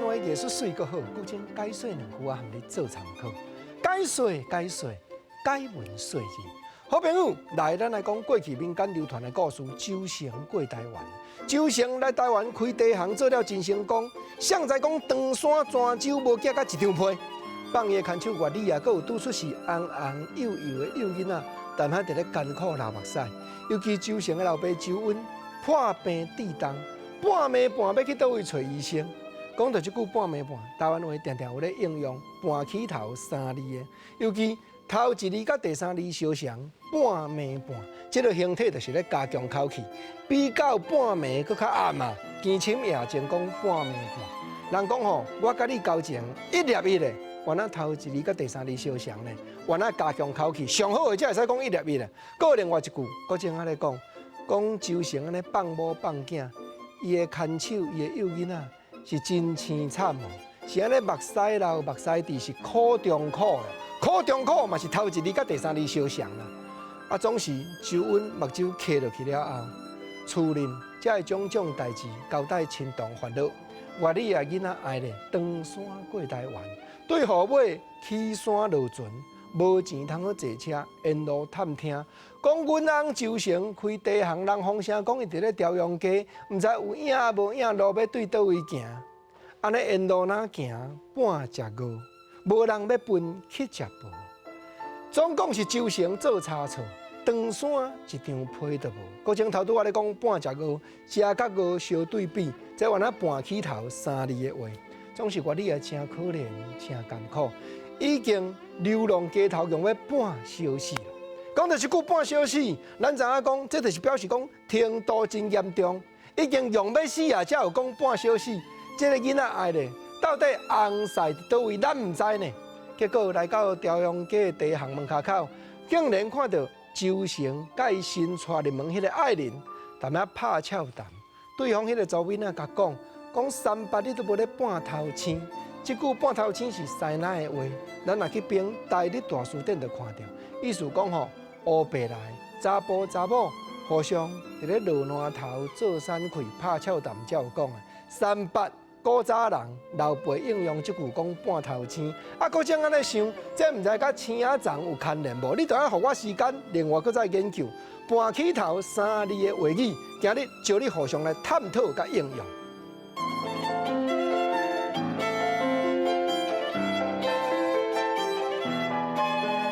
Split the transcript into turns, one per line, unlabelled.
灣話藝術媠閣好，古箏解說兩句仔，予你做參考。解說解說，解文說字。好朋友，來咱來講過去民間流傳的故事，周成過台灣。周成來台灣開茶行做了真成功，誰知講唐山泉州無寄甲一張批，放伊的牽手月里啊，閣有拄出世紅紅幼幼的幼囡仔，但遐佇咧艱苦流目屎。尤其周成的老爸周溫破病致重，半暝半欲去佗位揣醫生。講著這句半暝半，台灣話定定有咧應用半起頭三字的，尤其頭一字佮第三字相仝，半暝半，這个形體就是咧加強口氣，比較半暝閣較暗啊。更深夜前講半暝半，人講吼，我佮你交情一粒一的，原來頭一字佮第三字相仝呢，原來加強口氣，上好的才會使講一粒一的。閣有另外一句，閣正按呢講，講周成按呢放某放囝，伊的牽手，伊的幼囡仔是真凄慘哦，是按呢目屎流目屎滴，是苦中苦的，苦中苦嘛是頭一字佮第三字相仝啦。啊，總是周溫目睭磕落去了後，厝裡才會種種代誌交代親同煩惱。月里啊囡仔愛咧唐山過台灣，對號尾起山落船，無錢通好坐車，沿路探聽，講阮翁周成開茶行，人風聲講伊佇咧朝陽街，毋知有影無影路欲對佗位行。按呢沿路若行，半食餓，無人欲分去食無。總共是周成做差錯，唐山一張批都無。閣前頭拄仔咧講半食餓，食佮餓相對比，這原來半起頭三字的話，總是月里啊誠可憐，誠艱苦，已經流浪街頭，用欲半燒死了。講著這句半燒死，咱知影講，這就是表示講程度真嚴重，已經用欲死啊，才有講半燒死。這个囡仔愛咧，到底尪婿佇佗位，咱毋知呢。結果來到朝陽街茶行門跤口，竟然看著周成佮伊新娶入門彼个愛人，踮遐拍俏談。對方彼个查某囡仔共講，講三八日都無咧半頭星，這句半頭星是師奶的話，咱若去編台語大辭典就看著，意思講吼，烏白來查埔查某互相佇咧落爛頭做散氣拍俏談才有講的。三八古早人老輩應用這句講半頭星，啊，閣這按呢想，這毋知佮星仔叢有牽連無？你著愛予我時間，另外閣再研究半起頭三字的話語，今日招你互相來探討佮應用。